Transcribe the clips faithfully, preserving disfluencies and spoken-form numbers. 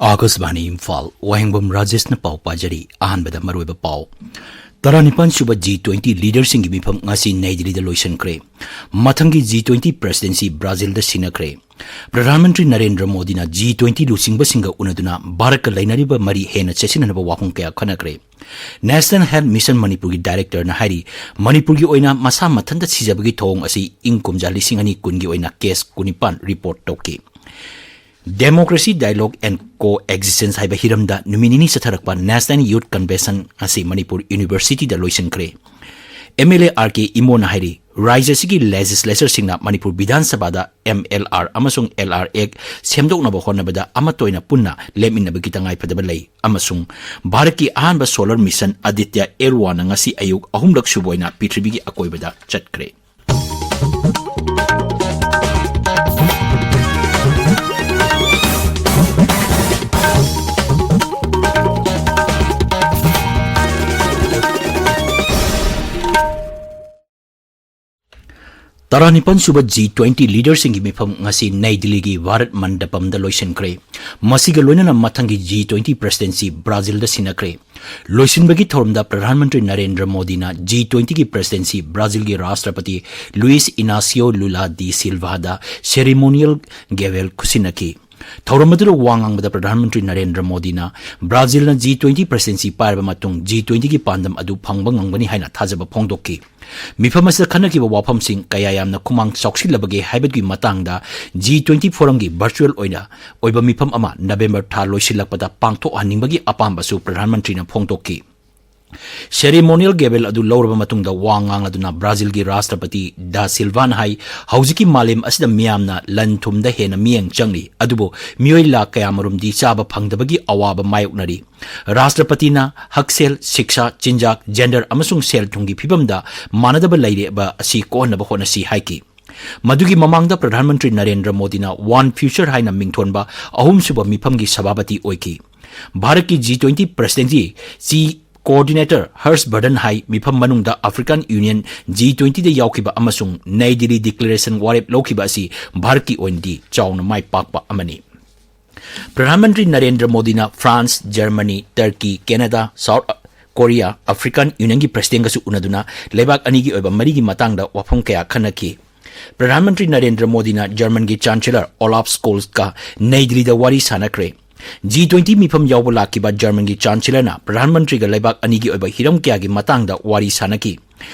ꯑꯥꯀꯥꯁꯕꯥꯅꯤ ꯏꯝꯐꯥꯜ, ꯋꯥꯍꯦꯡꯕꯝ ꯔꯥꯖꯦꯁꯅ ꯄꯥꯎ ꯄꯥꯖꯔꯤ꯫ ꯑꯍꯥꯟꯕꯗ ꯃꯔꯨꯑꯣꯏꯕ ꯄꯥꯎ꯫ ꯇꯔꯥꯅꯤꯄꯥꯟ ꯁꯨꯕ ꯖꯤ ꯇ꯭ꯋꯦꯟꯇꯤ ꯂꯤꯗꯔꯁꯤꯡꯒꯤ ꯃꯤꯐꯝ ꯉꯁꯤ ꯅꯩ ꯗꯤꯜꯂꯤꯗ ꯂꯣꯏꯁꯤꯟꯈ꯭ꯔꯦ꯫ ꯃꯊꯪꯒꯤ ꯖꯤ ꯇ꯭ꯋꯦꯟꯇꯤ ꯄ꯭ꯔꯦꯁꯤꯗꯦꯟꯁꯤ ꯕ꯭ꯔꯥꯖꯤꯜꯗ ꯁꯤꯟꯅꯈ꯭ꯔꯦ꯫ ꯄ꯭ꯔꯙꯥꯟ ꯃꯟꯇ꯭ꯔꯤ ꯅꯔꯦꯟꯗ꯭ꯔ ꯃꯣꯗꯤꯅ ꯖꯤ ꯇ꯭ꯋꯦꯟꯇꯤ ꯂꯨꯆꯤꯡꯕꯁꯤꯡꯒ ꯎꯅꯗꯨꯅ ꯚꯥꯔꯠꯀ ꯂꯩꯅꯔꯤꯕ ꯃꯔꯤ ꯍꯦꯟꯅ ꯆꯦꯠꯁꯤꯟꯅꯅꯕ ꯋꯥꯐꯝ ꯀꯌꯥ ꯈꯟꯅꯈ꯭ꯔꯦ꯫ ꯅꯦꯁꯅꯦꯜ ꯍꯦꯜꯊ ꯃꯤꯁꯟ ꯃꯅꯤꯄꯨꯔꯒꯤ ꯗꯥꯏꯔꯦꯛꯇꯔꯅ ꯍꯥꯏꯔꯤ, ꯃꯅꯤꯄꯨꯔꯒꯤ ꯑꯣꯏꯅ ꯃꯁꯥ ꯃꯊꯟꯇ ꯁꯤꯖꯕꯒꯤ ꯊꯧꯑꯣꯡ ꯑꯁꯤ ꯏꯪ ꯀꯨꯝꯖꯥ ꯂꯤꯁꯤꯡ ꯑꯅꯤ ꯀꯨꯟꯒꯤ ꯑꯣꯏꯅ ꯀꯦꯁ ꯀꯨꯟꯅꯤꯄꯥꯟ ꯔꯤꯄꯣꯔꯠ ꯇꯧꯈꯤ꯫ Democracy Dialogue and Coexistence ꯍꯥꯏꯕ ꯍꯤꯔꯝꯗ ꯅꯨꯃꯤꯠ ꯅꯤꯅꯤ ꯆꯠꯊꯔꯛꯄ National Youth Convention ꯉꯁꯤ ꯃꯅꯤꯄꯨꯔ ꯌꯨꯅꯤꯚꯔꯁꯤꯇꯤꯗ ꯂꯣꯏꯁꯤꯟꯈ꯭ꯔꯦ꯫ ꯑꯦꯝ ꯑꯦꯜ ꯑꯦ ꯑꯥꯔ ꯀꯦ ꯏꯃꯣꯅ ꯍꯥꯏꯔꯤ, ꯔꯥꯖ꯭ꯌ ꯑꯁꯤꯒꯤ ꯂꯦꯖꯤꯁꯂꯦꯆꯔꯁꯤꯡꯅ ꯃꯅꯤꯄꯨꯔ ꯕꯤꯙꯥꯟ ꯁꯚꯥꯗ ꯑꯦꯝ ꯑꯦꯜ ꯑꯥꯔ ꯑꯃꯁꯨꯡ ꯑꯦꯜ ꯑꯥꯔ ꯑꯦꯛ ꯁꯦꯝꯗꯣꯛꯅꯕ ꯍꯣꯠꯅꯕꯗ ꯑꯃꯠꯇ ꯑꯣꯏꯅ ꯄꯨꯟꯅ ꯂꯦꯞꯃꯤꯟꯅꯕꯒꯤ ꯇꯉꯥꯏꯐꯗꯕ ꯂꯩ ꯑꯃꯁꯨꯡ ꯚꯥꯔꯠꯀꯤ ꯑꯍꯥꯟꯕ solar mission Aditya L one ꯅ ꯉꯁꯤ ꯑꯌꯨꯛ ꯑꯍꯨꯝꯂꯛ ꯁꯨꯕ ꯑꯣꯏꯅ ꯄ꯭ꯔꯤꯊꯤꯕꯤꯒꯤ ꯑꯀꯣꯏꯕꯗ ꯆꯠꯈ꯭ꯔꯦ꯫ ꯇꯔꯥꯅꯤꯄꯥꯟ ꯁꯨꯕ ꯖꯤ ꯇ꯭ꯋꯦꯟꯇꯤ ꯂꯤꯗꯔꯁꯤꯡꯒꯤ ꯃꯤꯐꯝ ꯉꯁꯤ ꯅꯩ ꯗꯤꯜꯂꯤꯒꯤ ꯚꯥꯔꯠ ꯃꯟꯗꯄꯝꯗ ꯂꯣꯏꯁꯤꯟꯈ꯭ꯔꯦ꯫ ꯃꯁꯤꯒ ꯂꯣꯏꯅꯅ ꯃꯊꯪꯒꯤ ꯖꯤ ꯇ꯭ꯋꯦꯟꯇꯤ ꯄ꯭ꯔꯦꯁꯤꯗꯦꯟꯁꯤ ꯕ꯭ꯔꯥꯖꯤꯜꯗ ꯁꯤꯟꯅꯈ꯭ꯔꯦ꯫ ꯂꯣꯏꯁꯤꯟꯕꯒꯤ ꯊꯧꯔꯝꯗ ꯄ꯭ꯔꯙꯥꯟ ꯃꯟꯇ꯭ꯔꯤ ꯅꯔꯦꯟꯗ꯭ꯔ ꯃꯣꯗꯤꯅ ꯖꯤ ꯇ꯭ꯋꯦꯟꯇꯤꯒꯤ ꯄ꯭ꯔꯦꯁꯤꯗꯦꯟꯁꯤ ꯕ꯭ꯔꯥꯖꯤꯜꯒꯤ ꯔꯥꯁꯇ꯭ꯔꯄꯇꯤ ꯂꯨꯏꯁ ꯏꯅꯥꯁꯤꯌꯣ ꯂꯨꯂꯥ ꯗꯤ ꯁꯤꯜꯚꯥꯗ ceremonial gavel ꯈꯨꯠꯁꯤꯟꯅꯈꯤ꯫ ꯊꯧꯔꯝ ꯑꯗꯨꯗ ꯋꯥ ꯉꯥꯡꯕꯗ ꯄ꯭ꯔꯙꯥꯟ ꯃꯟꯇ꯭ꯔꯤ ꯅꯔꯦꯟꯗ꯭ꯔ ꯃꯣꯗꯤꯅ ꯕ꯭ꯔꯥꯖꯤꯜꯅ ꯖꯤ ꯇ꯭ꯋꯦꯟꯇꯤ ꯄ꯭ꯔꯦꯁꯤꯗꯦꯟꯁꯤ ꯄꯥꯏꯔꯕ ꯃꯇꯨꯡ ꯖꯤ ꯇ꯭ꯋꯦꯟꯇꯤꯒꯤ ꯄꯥꯟꯗꯝ ꯑꯗꯨ ꯐꯪꯕ ꯉꯝꯒꯅꯤ ꯍꯥꯏꯅ ꯊꯥꯖꯕ ꯐꯣꯡꯗꯣꯛꯈꯤ꯫ ꯃꯤꯐꯝ ꯑꯁꯤꯗ ꯈꯟꯅꯈꯤꯕ ꯋꯥꯐꯝꯁꯤꯡ ꯀꯌꯥ ꯌꯥꯝꯅ ꯈꯨꯃꯥꯡ ꯆꯥꯎꯁꯤꯜꯂꯕꯒꯦ ꯍꯥꯏꯕꯒꯤ ꯃꯇꯥꯡꯗ ꯖꯤ ꯇ꯭ꯋꯦꯟꯇꯤ ꯐꯣꯔꯝꯒꯤ ꯚꯔꯆꯨꯑꯦꯜ ꯑꯣꯏꯅ ꯑꯣꯏꯕ ꯃꯤꯐꯝ ꯑꯃ ꯅꯕꯦꯝꯕꯔ ꯊꯥ ꯂꯣꯏꯁꯤꯜꯂꯛꯄꯗ ꯄꯥꯡꯊꯣꯛꯍꯟꯅꯤꯡꯕꯒꯤ ꯑꯄꯥꯝꯕꯁꯨ ꯄ꯭ꯔꯙꯥꯟ ꯃꯟꯇ꯭ꯔꯤꯅ ꯐꯣꯡꯗꯣꯛꯈꯤ꯫ Ceremonial gavel ꯑꯗꯨ ꯂꯧꯔꯕ ꯃꯇꯨꯡꯗ ꯋꯥ ꯉꯥꯡꯂꯗꯨꯅ ꯕ꯭ꯔꯥꯖꯤꯜꯒꯤ ꯔꯥꯁꯇ꯭ꯔꯄꯇꯤ ꯗꯥ ꯁꯤꯜꯚꯥꯅ ꯍꯥꯏ, ꯍꯧꯖꯤꯛꯀꯤ ꯃꯥꯂꯦꯝ ꯑꯁꯤꯗ ꯃꯤꯌꯥꯝꯅ ꯂꯟ ꯊꯨꯝꯗ ꯍꯦꯟꯅ ꯃꯤꯠꯌꯦꯡ ꯆꯪꯂꯤ, ꯑꯗꯨꯕꯨ ꯃꯤꯑꯣꯏ ꯂꯥꯈ ꯀꯌꯥꯃꯔꯨꯝꯗꯤ ꯆꯥꯕ ꯐꯪꯗꯕꯒꯤ ꯑꯋꯥꯕ ꯃꯥꯌꯣꯛꯅꯔꯤ꯫ ꯔꯥꯁꯇ꯭ꯔꯄꯇꯤꯅ ꯍꯛꯁꯦꯜ, ꯁꯤꯛꯁꯥ, ꯆꯤꯟꯖꯥꯛ, ꯖꯦꯟꯗꯔ ꯑꯃꯁꯨꯡ ꯁꯦꯜ ꯊꯨꯝꯒꯤ ꯐꯤꯕꯝꯗ ꯃꯥꯟꯅꯗꯕ ꯂꯩꯔꯤꯕ ꯑꯁꯤ ꯀꯣꯛꯍꯟꯅꯕ ꯍꯣꯠꯅꯁꯤ ꯍꯥꯏꯈꯤ꯫ ꯃꯗꯨꯒꯤ ꯃꯃꯥꯡꯗ ꯄ꯭ꯔꯙꯥꯟ ꯃꯟꯇ꯭ꯔꯤ ꯅꯔꯦꯟꯗ꯭ꯔ ꯃꯣꯗꯤꯅ One Future ꯍꯥꯏꯅ ꯃꯤꯡꯊꯣꯟꯕ ꯑꯍꯨꯝꯁꯨꯕ ꯃꯤꯐꯝꯒꯤ ꯁꯚꯥꯄꯇꯤ ꯑꯣꯏꯈꯤ꯫ ꯚꯥꯔꯠꯀꯤ ꯖꯤ ꯇ꯭ꯋꯦꯟꯇꯤ ꯄ꯭ꯔꯦꯁꯤꯗꯦꯟꯁꯤ ꯆꯤ ꯀꯣꯑꯣꯔꯗꯤꯅꯦꯇꯔ ꯍꯔꯁ ꯕꯔꯙꯟ ꯍꯥꯏ, ꯃꯤꯐꯝ ꯃꯅꯨꯡꯗ ꯑꯐ꯭ꯔꯤꯀꯥꯟ ꯌꯨꯅꯤꯌꯟ ꯖꯤ ꯇ꯭ꯋꯦꯟꯇꯤꯗ ꯌꯥꯎꯈꯤꯕ ꯑꯃꯁꯨꯡ ꯅꯩ ꯗꯤꯜꯂꯤ ꯗꯤꯀ꯭ꯂꯦꯔꯦꯁꯟ ꯋꯥꯔꯦꯞ ꯂꯧꯈꯤꯕ ꯑꯁꯤ ꯚꯥꯔꯠꯀꯤ ꯑꯣꯏꯅꯗꯤ ꯆꯥꯎꯅ ꯃꯥꯏ ꯄꯥꯛꯄ ꯑꯃꯅꯤ꯫ ꯄ꯭ꯔꯙꯥꯟ ꯃꯟꯇ꯭ꯔꯤ ꯅꯔꯦꯟꯗ꯭ꯔ ꯃꯣꯗꯤꯅ France, Germany, Turkey, Canada, South Korea, African ꯌꯨꯅꯤꯌꯟꯒꯤ ꯄ꯭ꯔꯁꯤꯗꯦꯟꯒꯁꯨ ꯎꯅꯗꯨꯅ ꯂꯩꯕꯥꯛ ꯑꯅꯤꯒꯤ ꯑꯣꯏꯕ ꯃꯔꯤꯒꯤ ꯃꯇꯥꯡꯗ ꯋꯥꯐꯝ ꯀꯌꯥ ꯈꯟꯅꯈꯤ꯫ ꯄ꯭ꯔꯙꯥꯟ ꯃꯟꯇ꯭ꯔꯤ ꯅꯔꯦꯟꯗ꯭ꯔ ꯃꯣꯗꯤꯅ ꯖꯔꯃꯟꯒꯤ ꯆꯥꯟꯁꯦꯂꯔ ꯑꯣꯂꯥꯐ ꯁ꯭ꯀꯣꯜꯁꯀ ꯅꯩ ꯗꯤꯜꯂꯤꯗ ꯋꯥꯔꯤ ꯁꯥꯟꯅꯈ꯭ꯔꯦ꯫ ꯖꯤ ꯇ꯭ꯋꯦꯟꯇꯤ ꯃꯤꯐꯝ ꯌꯥꯎꯕ ꯂꯥꯛꯈꯤꯕ ꯖꯔꯃꯟꯒꯤ ꯆꯥꯟꯁꯦꯂꯔꯅ ꯄ꯭ꯔꯙꯥꯟ ꯃꯟꯇ꯭ꯔꯤꯒ ꯂꯩꯕꯥꯛ ꯑꯅꯤꯒꯤ ꯑꯣꯏꯕ ꯍꯤꯔꯝ ꯀꯌꯥꯒꯤ ꯃꯇꯥꯡꯗ ꯋꯥꯔꯤ ꯁꯥꯟꯅꯈꯤ꯫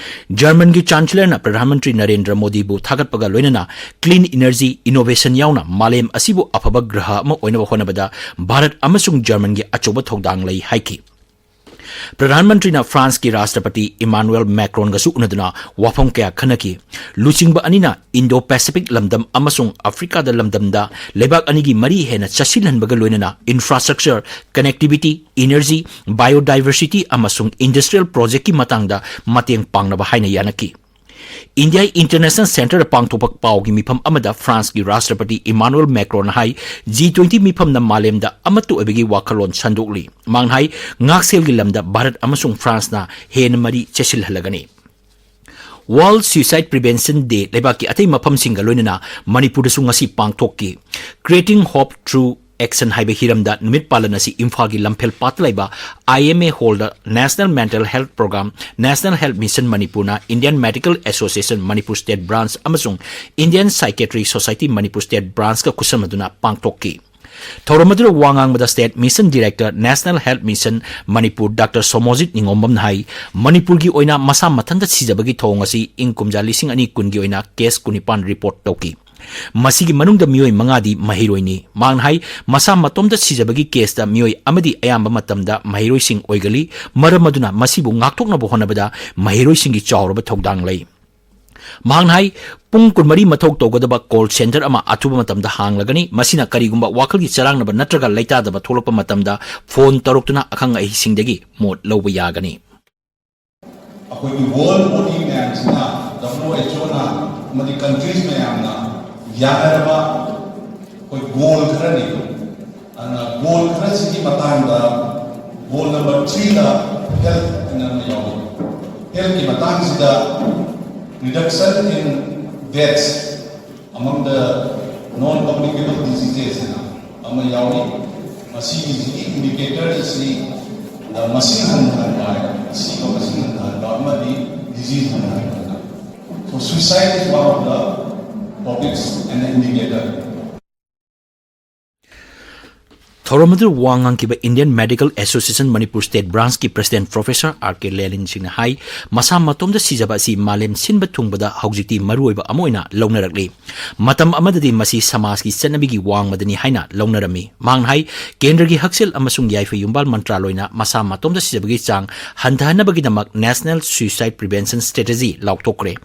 ꯖꯔꯃꯟꯒꯤ ꯆꯥꯟꯁꯦꯂꯔꯅ ꯄ꯭ꯔꯙꯥꯟ ꯃꯟꯇ꯭ꯔꯤ ꯅꯔꯦꯟꯗ꯭ꯔ ꯃꯣꯗꯤꯕꯨ ꯊꯥꯒꯠꯄꯒ ꯂꯣꯏꯅꯅ clean energy, innovation ꯌꯥꯎꯅ ꯃꯥꯂꯦꯝ ꯑꯁꯤꯕꯨ ꯑꯐꯕ ꯒ꯭ꯔꯍ ꯑꯃ ꯑꯣꯏꯅꯕ ꯍꯣꯠꯅꯕꯗ ꯚꯥꯔꯠ ꯑꯃꯁꯨꯡ ꯖꯔꯃꯟꯒꯤ ꯑꯆꯧꯕ ꯊꯧꯗꯥꯡ ꯂꯩ ꯍꯥꯏꯈꯤ꯫ ꯄ꯭ꯔꯙꯥꯟ ꯃꯟꯇ꯭ꯔꯤꯅ ꯐ꯭ꯔꯥꯟꯁꯀꯤ ꯔꯥꯁꯇ꯭ꯔꯄꯇꯤ ꯏꯃꯥꯅꯨꯑꯦꯜ ꯃꯦꯀ꯭ꯔꯣꯟꯒꯁꯨ ꯎꯅꯗꯨꯅ ꯋꯥꯐꯝ ꯀꯌꯥ ꯈꯟꯅꯈꯤ꯫ ꯂꯨꯆꯤꯡꯕ ꯑꯅꯤꯅ ꯏꯟꯗꯣ ꯄꯦꯁꯤꯐꯤꯛ ꯂꯝꯗꯝ ꯑꯃꯁꯨꯡ ꯑꯐ꯭ꯔꯤꯀꯥꯗ ꯂꯝꯗꯝꯗ ꯂꯩꯕꯥꯛ ꯑꯅꯤꯒꯤ ꯃꯔꯤ ꯍꯦꯟꯅ ꯆꯠꯁꯤꯟꯍꯟꯕꯒ ꯂꯣꯏꯅꯅ infrastructure, connectivity, energy, biodiversity ꯑꯃꯁꯨꯡ industrial projectꯀꯤ ꯃꯇꯥꯡꯗ ꯃꯇꯦꯡ ꯄꯥꯡꯅꯕ ꯍꯥꯏꯅ ꯌꯥꯅꯈꯤ꯫ ꯏꯟꯗꯤꯌꯥ ꯏꯟꯇꯔꯅꯦꯁꯅꯦꯜ ꯁꯦꯟꯇꯔꯗ ꯄꯥꯡꯊꯣꯛꯄ ꯄꯥꯎꯒꯤ ꯃꯤꯐꯝ ꯑꯃꯗ ꯐ꯭ꯔꯥꯟꯁꯀꯤ ꯔꯥꯁꯇ꯭ꯔꯄꯇꯤ ꯏꯃꯥꯅꯨꯑꯦꯜ ꯃꯦꯀ꯭ꯔꯣꯟꯅ ꯍꯥꯏ, ꯖꯤ ꯇ꯭ꯋꯦꯟꯇꯤ ꯃꯤꯐꯝꯅ ꯃꯥꯂꯦꯝꯗ ꯑꯃꯠꯇ ꯑꯣꯏꯕꯒꯤ ꯋꯥꯈꯜꯂꯣꯟ ꯁꯟꯗꯣꯛꯂꯤ꯫ ꯃꯍꯥꯛꯅ ꯍꯥꯏ, ꯉꯥꯛꯁꯦꯜꯒꯤ ꯂꯝꯗ ꯚꯥꯔꯠ ꯑꯃꯁꯨꯡ ꯐ꯭ꯔꯥꯟꯁꯅ ꯍꯦꯟꯅ ꯃꯔꯤ ꯆꯦꯠꯁꯤꯜꯍꯜꯂꯒꯅꯤ꯫ World Suicide Prevention Day ꯂꯩꯕꯥꯛꯀꯤ ꯑꯇꯩ ꯃꯐꯝꯁꯤꯡꯒ ꯂꯣꯏꯅꯅ ꯃꯅꯤꯄꯨꯔꯗꯁꯨ ꯉꯁꯤ ꯄꯥꯡꯊꯣꯛꯈꯤ꯫ Creating Hope Through Action ꯍꯥꯏꯕ ꯍꯤꯔꯝꯗ ꯅꯨꯃꯤꯠ ꯄꯥꯂꯟ ꯑꯁꯤ ꯏꯝꯐꯥꯜꯒꯤ ꯂꯝꯐꯦꯜ ꯄꯥꯠꯇ ꯂꯩꯕ ꯑꯥꯏ ꯑꯦꯝ ꯑꯦ ꯍꯣꯜꯗ National Mental Health Program, National Health Mission ꯃꯅꯤꯄꯨꯔꯅ Indian Medical Association Manipur State Branch ꯑꯃꯁꯨꯡ Indian Psychiatry Society Manipur State Branchꯀ ꯈꯨꯠꯁꯝꯅꯗꯨꯅ ꯄꯥꯡꯊꯣꯛꯈꯤ꯫ ꯊꯧꯔꯝ ꯑꯗꯨꯗ ꯋꯥ ꯉꯥꯡꯕꯗ State Mission Director, National Health Mission Manipur doctor Somojit ꯅꯤꯉꯣꯝꯕꯝꯅ ꯍꯥꯏ, ꯃꯅꯤꯄꯨꯔꯒꯤ ꯑꯣꯏꯅ ꯃꯁꯥ ꯃꯊꯟꯇ ꯁꯤꯖꯕꯒꯤ ꯊꯧꯑꯣꯡ ꯑꯁꯤ ꯏꯪ ꯀꯨꯝꯖꯥ ꯂꯤꯁꯤꯡ ꯑꯅꯤ ꯀꯨꯟꯒꯤ ꯑꯣꯏꯅ ꯀꯦꯁ ꯀꯨꯟꯅꯤꯄꯥꯟ ꯔꯤꯄꯣꯔꯠ ꯇꯧꯈꯤ꯫ ꯃꯁꯤꯒꯤ ꯃꯅꯨꯡꯗ ꯃꯤꯑꯣꯏ ꯃꯉꯥꯗꯤ ꯃꯍꯩꯔꯣꯏꯅꯤ꯫ ꯃꯍꯥꯛꯅ ꯍꯥꯏ, ꯃꯁꯥ ꯃꯇꯣꯝꯇ ꯁꯤꯖꯕꯒꯤ ꯀꯦꯁꯇ ꯃꯤꯑꯣꯏ ꯑꯃꯗꯤ ꯑꯌꯥꯝꯕ ꯃꯇꯝꯗ ꯃꯍꯩꯔꯣꯏꯁꯤꯡ ꯑꯣꯏꯒꯜꯂꯤ꯫ ꯃꯔꯝ ꯑꯗꯨꯅ ꯃꯁꯤꯕꯨ ꯉꯥꯛꯊꯣꯛꯅꯕ ꯍꯣꯠꯅꯕꯗ ꯃꯍꯩꯔꯣꯏꯁꯤꯡꯒꯤ ꯆꯥꯎꯔꯕ ꯊꯧꯗꯥꯡ ꯂꯩ꯫ ꯃꯍꯥꯛꯅ ꯍꯥꯏ, ꯄꯨꯡ ꯀꯨꯟꯃꯔꯤ ꯃꯊꯧ ꯇꯧꯒꯗꯕ call center ꯑꯃ ꯑꯊꯨꯕ ꯃꯇꯝꯗ ꯍꯥꯡꯂꯒꯅꯤ꯫ ꯃꯁꯤꯅ ꯀꯔꯤꯒꯨꯝꯕ ꯋꯥꯈꯜꯒꯤ ꯆꯔꯥꯡꯅꯕ ꯅꯠꯇ꯭ꯔꯒ ꯂꯩꯇꯥꯗꯕ ꯊꯣꯛꯂꯛꯄ ꯃꯇꯝꯗ ꯐꯣꯟ ꯇꯧꯔꯛꯇꯨꯅ ꯑꯈꯪ ꯑꯍꯩꯁꯤꯡꯗꯒꯤ ꯃꯣꯠ ꯂꯧꯕ ꯌꯥꯒꯅꯤ꯫ ꯑꯩꯈꯣꯏꯒꯤ ꯋꯥꯔꯜ ꯕꯣꯗꯤ ꯃꯌꯥꯝꯁꯤꯅ, ꯗꯕ꯭ꯂꯤꯎ ꯑꯩꯆ ꯑꯣꯅ ꯑꯃꯗꯤ ꯀꯟꯇ꯭ꯔꯤꯁ ꯃꯌꯥꯝꯅ ꯌꯥꯅꯔꯕ ꯑꯩꯈꯣꯏ ꯒꯣꯜ ꯈꯔꯅꯤ꯫ ꯑꯗꯨꯅ ꯒꯣꯜ ꯈꯔꯁꯤꯒꯤ ꯃꯇꯥꯡꯗ ꯒꯣꯜ ꯅꯝꯕꯔ ꯊ꯭ꯔꯤꯗ ꯍꯦꯜꯊ ꯍꯥꯏꯅ ꯑꯃ ꯌꯥꯎꯏ꯫ ꯍꯦꯜꯊꯀꯤ ꯃꯇꯥꯡꯁꯤꯗ reduction in deaths among the non communicable diseases ꯍꯥꯏꯅ ꯑꯃ ꯌꯥꯎꯏ꯫ ꯃꯁꯤꯒꯤ ꯏꯟꯗꯤꯀꯦꯇꯔ ꯑꯁꯤ ꯃꯁꯤꯡ ꯍꯟꯊꯍꯟꯕ ꯍꯥꯏ, ꯑꯁꯤꯕ ꯃꯁꯤꯡ ꯍꯟꯊꯍꯟꯕ ꯑꯃꯗꯤ ꯗꯤꯖꯤꯖ ꯍꯟꯊꯍꯟꯕ꯫ So suicide is one of the topics and indicator. ꯊꯧꯔꯝ ꯑꯗꯨꯗ ꯋꯥ ꯉꯥꯡꯈꯤꯕ Indian Medical Association Manipur State Branchꯀꯤ President Professor R K ꯂꯦꯂꯤꯟ ꯁꯤꯡꯅ ꯍꯥꯏ, ꯃꯁꯥ ꯃꯇꯣꯝꯗ ꯁꯤꯖꯕ ꯑꯁꯤ ꯃꯥꯂꯦꯝ ꯁꯤꯟꯕ ꯊꯨꯡꯕꯗ ꯍꯧꯖꯤꯛꯇꯤ ꯃꯔꯨꯑꯣꯏꯕ ꯑꯃ ꯑꯣꯏꯅ ꯂꯧꯅꯔꯛꯂꯤ꯫ ꯃꯇꯝ ꯑꯃꯗꯗꯤ ꯃꯁꯤ ꯁꯃꯥꯖꯒꯤ ꯆꯠꯅꯕꯤꯒꯤ ꯋꯥꯡꯃꯗꯅꯤ ꯍꯥꯏꯅ ꯂꯧꯅꯔꯝꯃꯤ꯫ ꯃꯍꯥꯛꯅ ꯍꯥꯏ, ꯀꯦꯟꯗ꯭ꯔꯒꯤ ꯍꯛꯁꯦꯜ ꯑꯃꯁꯨꯡ ꯌꯥꯏꯐ ꯌꯨꯝꯕꯥꯜ ꯃꯟꯇ꯭ꯔꯥꯂꯣꯏꯅ ꯃꯁꯥ ꯃꯇꯣꯝꯗ ꯁꯤꯖꯕꯒꯤ ꯆꯥꯡ ꯍꯟꯊꯍꯟꯅꯕꯒꯤꯗꯃꯛ National Suicide Prevention Strategy ꯂꯥꯎꯊꯣꯛꯈ꯭ꯔꯦ꯫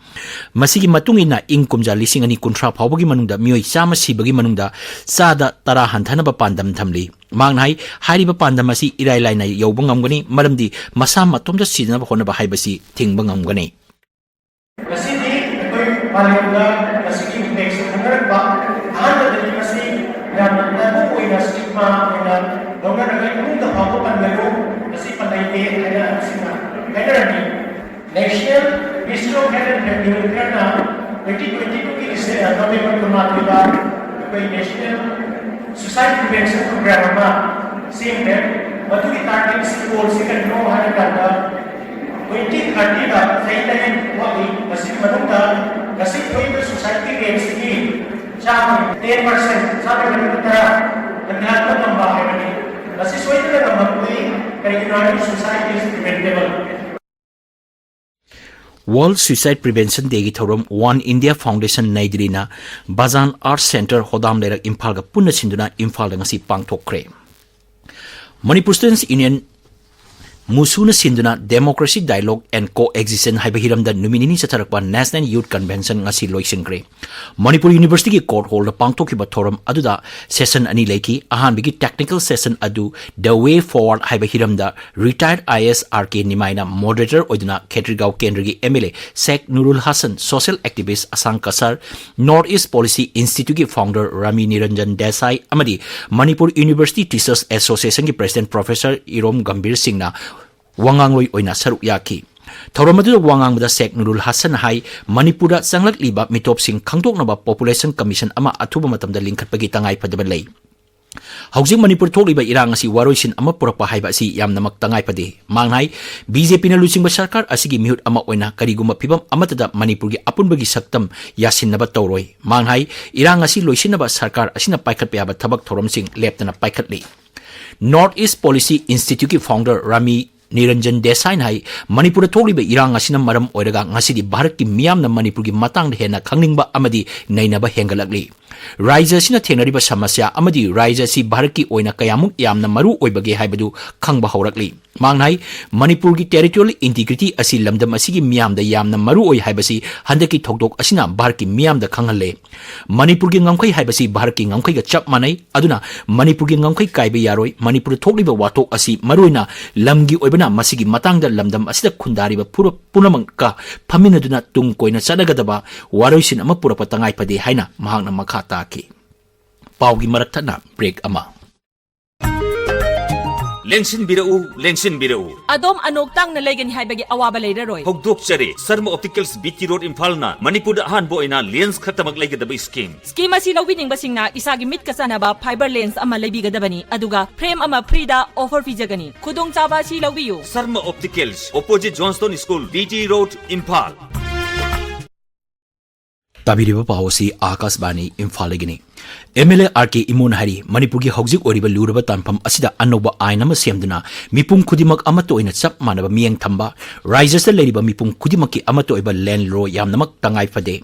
ꯃꯁꯤꯒꯤ ꯃꯇꯨꯡ ꯏꯟꯅ ꯏꯪ ꯀꯨꯝꯖꯥ ꯂꯤꯁꯤꯡ ꯑꯅꯤ ꯀꯨꯟꯊ꯭ꯔꯥ ꯐꯥꯎꯕꯒꯤ ꯃꯅꯨꯡꯗ ꯃꯤꯑꯣꯏ ꯆꯥꯝꯃ ꯁꯤꯕꯒꯤ ꯃꯅꯨꯡꯗ ꯆꯥꯗ ꯇꯔꯥ ꯍꯟꯊꯅꯕ ꯄꯥꯟꯗꯝ ꯊꯝꯂꯤ꯫ ꯃꯍꯥꯛꯅ ꯍꯥꯏ, ꯍꯥꯏꯔꯤꯕ ꯄꯥꯟꯗꯝ ꯑꯁꯤ ꯏꯔꯥꯏ ꯂꯥꯏꯅ ꯌꯧꯕ ꯉꯝꯒꯅꯤ, ꯃꯔꯝꯗꯤ ꯃꯁꯥ ꯃꯇꯣꯝꯇ ꯁꯤꯗꯅꯕ ꯍꯣꯠꯅꯕ ꯍꯥꯏꯕꯁꯤ ꯊꯤꯡꯕ ꯉꯝꯒꯅꯤ꯫ ꯉꯁꯤꯗꯤ ꯑꯩꯈꯣꯏ ꯃꯥꯂꯦꯝꯗ ꯃꯁꯤꯒꯤ ꯏꯝꯄꯦꯛꯁꯦ ꯈꯪꯅꯔꯛꯄ ꯑꯍꯥꯟꯕꯗꯗꯤ ꯃꯁꯤ ꯌꯥꯝꯅ ꯇꯥꯕꯨ ꯑꯣꯏꯅ ꯁ꯭ꯇꯤꯒꯃꯥ ꯑꯣꯏꯅ ꯂꯧꯅꯔꯒ ꯏꯃꯨꯡꯗ ꯐꯥꯎꯕ ꯄꯟꯒꯅꯨ, ꯃꯁꯤ ꯄꯟꯅꯩꯗꯦ ꯍꯥꯏꯅ ꯑꯍꯟꯁꯤꯡꯅ ꯍꯥꯏꯅꯔꯝꯃꯤ꯫ National Ministry of Health and Family Welfare ꯅ twenty twenty two ꯒꯤ ꯅꯕꯦꯝꯕꯔ ꯀꯨꯟꯃꯥꯊꯣꯏꯗ ꯑꯩꯈꯣꯏ National Suicide Prevention Program ꯑꯃ ꯁꯦꯝꯈ꯭ꯔꯦ꯫ ꯃꯗꯨꯒꯤ target ꯁꯤ, goal ꯁꯤ ꯀꯔꯤꯅꯣ ꯍꯥꯏꯔ ꯀꯥꯟꯗ, twenty thirty ꯗ ꯆꯍꯤ ꯇꯔꯦꯠ ꯋꯥꯠꯂꯤ꯫ ꯃꯁꯤꯒꯤ ꯃꯅꯨꯡꯗ ꯉꯁꯤ ꯊꯣꯛꯏꯕ suicide ꯀꯤ rate ꯁꯤꯒꯤ ꯆꯥꯝꯃ, ten percent, ꯆꯥꯝꯃꯒꯤ ꯃꯅꯨꯡꯗ ꯇꯔꯥ ꯍꯟꯊꯍꯟꯕ ꯉꯝꯕ ꯍꯥꯏꯕꯅꯤ꯫ ꯃꯁꯤ ꯁꯣꯏꯗꯅ ꯉꯝꯍꯟꯕꯅꯤ꯫ ꯀꯔꯤꯒꯤꯅꯣ ꯍꯥꯏꯔꯗꯤ suicide is preventable꯫ World Suicide Prevention Day ꯒꯤ ꯊꯧꯔꯝ One India Foundation ꯅꯩ ꯗꯤꯜꯂꯤꯅ ꯕꯖꯥꯟ Arts Centre ꯍꯣꯗꯥꯝ ꯂꯩꯔꯛ ꯏꯝꯐꯥꯜꯒ ꯄꯨꯟꯅ ꯁꯤꯟꯗꯨꯅ ꯏꯝꯐꯥꯜꯗ ꯉꯁꯤ ꯄꯥꯡꯊꯣꯛꯈ꯭ꯔꯦ꯫ Manipur Students Union, ꯃꯨꯁꯨꯅ ꯁꯤꯟꯗꯨꯅ Democracy Dialogue and Coexistence ꯍꯥꯏꯕ ꯍꯤꯔꯝꯗ ꯅꯨꯃꯤꯠ ꯅꯤꯅꯤ ꯆꯠꯊꯔꯛꯄ National Youth Convention ꯉꯁꯤ ꯂꯣꯏꯁꯤꯟꯈ꯭ꯔꯦ꯫ ꯃꯅꯤꯄꯨꯔ ꯌꯨꯅꯤꯚꯔꯁꯤꯇꯤꯒꯤ ꯀꯣꯔꯠ ꯍꯣꯜꯗ ꯄꯥꯡꯊꯣꯛꯈꯤꯕ ꯊꯧꯔꯝ ꯑꯗꯨꯗ ꯁꯦꯁꯟ ꯑꯅꯤ ꯂꯩꯈꯤ꯫ ꯑꯍꯥꯟꯕꯒꯤ technical session ꯑꯗꯨ The Way Forward ꯍꯥꯏꯕ ꯍꯤꯔꯝꯗ retired I A S R K ꯅꯤꯃꯥꯏꯅ moderator ꯑꯣꯏꯗꯨꯅ ꯈꯦꯇ꯭ꯔꯤꯒꯥꯎ ꯀꯦꯟꯗ꯭ꯔꯒꯤ M L A Sheikh ꯅꯨꯔꯨꯜ Hasan, social activist ꯑꯁꯥꯡ ꯀꯁꯔ, North East Policy Institute ꯀꯤ founder ꯔꯥꯃꯤ ꯅꯤꯔꯟꯖꯟ ꯗꯦꯁꯥꯏ ꯑꯃꯗꯤ ꯃꯅꯤꯄꯨꯔ University Teachers Association ꯒꯤ President Professor ꯏꯔꯣꯝ ꯒꯝꯚꯤꯔ ꯁꯤꯡꯅ ꯋꯥꯉꯥꯡꯂꯣꯏ ꯑꯣꯏꯅ ꯁꯔꯨꯛ ꯌꯥꯈꯤ꯫ ꯊꯧꯔꯝ ꯑꯗꯨꯗ ꯋꯥ ꯉꯥꯡꯕꯗ ꯁꯦꯈ ꯅꯨꯔꯨꯜ ꯍꯁꯟ ꯍꯥꯏ, ꯃꯅꯤꯄꯨꯔꯗ ꯆꯪꯂꯛꯂꯤꯕ ꯃꯤꯇꯣꯞꯁꯤꯡ ꯈꯪꯗꯣꯛꯅꯕ population commission ꯑꯃ ꯑꯊꯨꯕ ꯃꯇꯝꯗ ꯂꯤꯡꯈꯠꯄꯒꯤ ꯇꯉꯥꯏ ꯐꯗꯕ ꯂꯩ꯫ ꯍꯧꯖꯤꯛ ꯃꯅꯤꯄꯨꯔ ꯊꯣꯛꯂꯤꯕ ꯏꯔꯥꯡ ꯑꯁꯤ ꯋꯥꯔꯣꯏꯁꯤꯟ ꯑꯃ ꯄꯨꯔꯛꯄ ꯍꯥꯏꯕ ꯑꯁꯤ ꯌꯥꯝꯅꯃꯛ ꯇꯉꯥꯏ ꯐꯗꯦ꯫ ꯃꯍꯥꯛꯅ ꯍꯥꯏ, ꯕꯤ ꯖꯦ ꯄꯤꯅ ꯂꯨꯆꯤꯡꯕ ꯁꯔꯀꯥꯔ ꯑꯁꯤꯒꯤ ꯃꯤꯍꯨꯠ ꯑꯃ ꯑꯣꯏꯅ ꯀꯔꯤꯒꯨꯝꯕ ꯐꯤꯚꯝ ꯑꯃꯠꯇꯗ ꯃꯅꯤꯄꯨꯔꯒꯤ ꯑꯄꯨꯟꯕꯒꯤ ꯁꯛꯇꯝ ꯌꯥꯁꯤꯟꯅꯕ ꯇꯧꯔꯣꯏ꯫ ꯃꯍꯥꯛꯅ ꯍꯥꯏ, ꯏꯔꯥꯡ ꯑꯁꯤ ꯂꯣꯏꯁꯤꯟꯅꯕ ꯁꯔꯀꯥꯔ ꯑꯁꯤꯅ ꯄꯥꯏꯈꯠꯄ ꯌꯥꯕ ꯊꯕꯛ ꯊꯧꯔꯝꯁꯤꯡ ꯂꯦꯞꯇꯅ ꯄꯥꯏꯈꯠꯂꯤ꯫ North East Policy Instituteꯀꯤ founder ꯔꯥꯃꯤ ꯅꯤꯔꯟꯖꯟ ꯗꯦꯁꯥꯏꯅ ꯍꯥꯏ, ꯃꯅꯤꯄꯨꯔꯗ ꯊꯣꯛꯂꯤꯕ ꯏꯔꯥꯡ ꯑꯁꯤꯅ ꯃꯔꯝ ꯑꯣꯏꯔꯒ ꯉꯁꯤꯗꯤ ꯚꯥꯔꯠꯀꯤ ꯃꯤꯌꯥꯝꯅ ꯃꯅꯤꯄꯨꯔꯒꯤ ꯃꯇꯥꯡꯗ ꯍꯦꯟꯅ ꯈꯪꯅꯤꯡꯕ ꯑꯃꯗꯤ ꯅꯩꯅꯕ ꯍꯦꯟꯒꯠꯂꯛꯂꯤ꯫ ꯔꯥꯖ꯭ꯌ ꯑꯁꯤꯅ ꯊꯦꯡꯅꯔꯤꯕ ꯁꯃꯁ꯭ꯌꯥ ꯑꯃꯗꯤ ꯔꯥꯖ꯭ꯌ ꯑꯁꯤ ꯚꯥꯔꯠꯀꯤ ꯑꯣꯏꯅ ꯀꯌꯥꯃꯨꯛ ꯌꯥꯝꯅ ꯃꯔꯨ ꯑꯣꯏꯕꯒꯦ ꯍꯥꯏꯕꯗꯨ ꯈꯪꯕ ꯍꯧꯔꯛꯂꯤ꯫ ꯃꯍꯥꯛꯅ ꯍꯥꯏ, ꯃꯅꯤꯄꯨꯔꯒꯤ territorial integrity ꯑꯁꯤ ꯂꯝꯗꯝ ꯑꯁꯤꯒꯤ ꯃꯤꯌꯥꯝꯗ ꯌꯥꯝꯅ ꯃꯔꯨ ꯑꯣꯏ ꯍꯥꯏꯕꯁꯤ ꯍꯟꯗꯛꯀꯤ ꯊꯧꯗꯣꯛ ꯑꯁꯤꯅ ꯚꯥꯔꯠꯀꯤ ꯃꯤꯌꯥꯝꯗ ꯈꯪꯍꯜꯂꯦ꯫ ꯃꯅꯤꯄꯨꯔꯒꯤ ꯉꯝꯈꯩ ꯍꯥꯏꯕꯁꯤ ꯚꯥꯔꯠꯀꯤ ꯉꯝꯈꯩꯒ ꯆꯞ ꯃꯥꯟꯅꯩ꯫ ꯑꯗꯨꯅ ꯃꯅꯤꯄꯨꯔꯒꯤ ꯉꯝꯈꯩ ꯀꯥꯏꯕ ꯌꯥꯔꯣꯏ꯫ ꯃꯅꯤꯄꯨꯔꯗ ꯊꯣꯛꯂꯤꯕ ꯋꯥꯊꯣꯛ ꯑꯁꯤ ꯃꯔꯨꯑꯣꯏꯅ ꯂꯝꯒꯤ ꯑꯣꯏꯕꯅ ꯃꯁꯤꯒꯤ ꯃꯇꯥꯡꯗ ꯂꯝꯗꯝ ꯑꯁꯤꯗ ꯈꯨꯟꯗꯥꯔꯤꯕ ꯐꯨꯔꯨꯞ ꯄꯨꯝꯅꯃꯛꯀ ꯐꯝꯃꯤꯟꯅꯗꯨꯅ ꯇꯨꯡ ꯀꯣꯏꯅ ꯆꯠꯅꯒꯗꯕ ꯋꯥꯔꯣꯏꯁꯤꯟ ꯑꯃ ꯄꯨꯔꯛꯄ ꯇꯉꯥꯏ ꯐꯗꯦ ꯍꯥꯏꯅ ꯃꯍꯥꯛꯅ ꯃꯈꯥ ꯇꯥꯈꯤ꯫ ꯄꯥꯎꯒꯤ ꯃꯔꯛ ꯊꯠꯅ break ꯑꯃ꯫ ꯂꯦꯡꯁꯤꯟꯕꯤꯔꯛꯎ, ꯂꯦꯡꯁꯤꯟꯕꯤꯔꯛꯎ꯫ ꯑꯗꯣꯝ ꯑꯅꯣꯛ ꯇꯥꯡꯅ ꯂꯩꯒꯅꯤ ꯍꯥꯏꯕꯒꯤ ꯑꯋꯥꯕ ꯂꯩꯔꯔꯣꯏ꯫ ꯍꯧꯗꯣꯛꯆꯔꯤ, ꯁꯔꯃ ꯑꯣꯞꯇꯤꯀꯦꯜꯁ ꯕꯤ ꯇꯤ ꯔꯣꯗ ꯏꯝꯐꯥꯜꯅ ꯃꯅꯤꯄꯨꯔꯗ ꯑꯍꯥꯟꯕ ꯑꯣꯏꯅ lens ꯈꯛꯇꯃꯛ ꯂꯩꯒꯗꯕ scheme꯫ Scheme ꯑꯁꯤ ꯂꯧꯕꯤꯅꯤꯡꯕꯁꯤꯡꯅ ꯏꯁꯥꯒꯤ ꯃꯤꯠꯀ ꯆꯥꯟꯅꯕ fiber lens ꯑꯃ ꯂꯩꯕꯤꯒꯗꯕꯅꯤ, ꯑꯗꯨꯒ frame ꯑꯃ free ꯗ offer ꯄꯤꯖꯒꯅꯤ꯫ ꯈꯨꯗꯣꯡꯆꯥꯕ ꯑꯁꯤ ꯂꯧꯕꯤꯌꯨ꯫ Sharma opticals, opposite Johnstone School, B T road, Imphal. ꯇꯥꯕꯤꯔꯤꯕ ꯄꯥꯎ ꯑꯁꯤ ꯑꯥꯀꯥꯁꯕꯥꯅꯤ ꯏꯝꯐꯥꯜꯗꯒꯤꯅꯤ꯫ M L A R K Imon ꯍꯥꯏꯔꯤ, ꯃꯅꯤꯄꯨꯔꯒꯤ ꯍꯧꯖꯤꯛ ꯑꯣꯏꯔꯤꯕ ꯂꯨꯔꯕ ꯇꯥꯟꯐꯝ ꯑꯁꯤꯗ ꯑꯅꯧꯕ ꯑꯥꯏꯟ ꯑꯃ ꯁꯦꯝꯗꯨꯅ ꯃꯤꯄꯨꯝ ꯈꯨꯗꯤꯡꯃꯛ ꯑꯃꯠꯇ ꯑꯣꯏꯅ ꯆꯞ ꯃꯥꯟꯅꯕ ꯃꯤꯠꯌꯦꯡ ꯊꯝꯕ, ꯔꯥꯖ꯭ꯌ ꯑꯁꯤꯗ ꯂꯩꯔꯤꯕ ꯃꯤꯄꯨꯝ ꯈꯨꯗꯤꯡꯃꯛꯀꯤ ꯑꯃꯠꯇ ꯑꯣꯏꯕ land law ꯌꯥꯝꯅꯃꯛ ꯇꯉꯥꯏ ꯐꯗꯦ꯫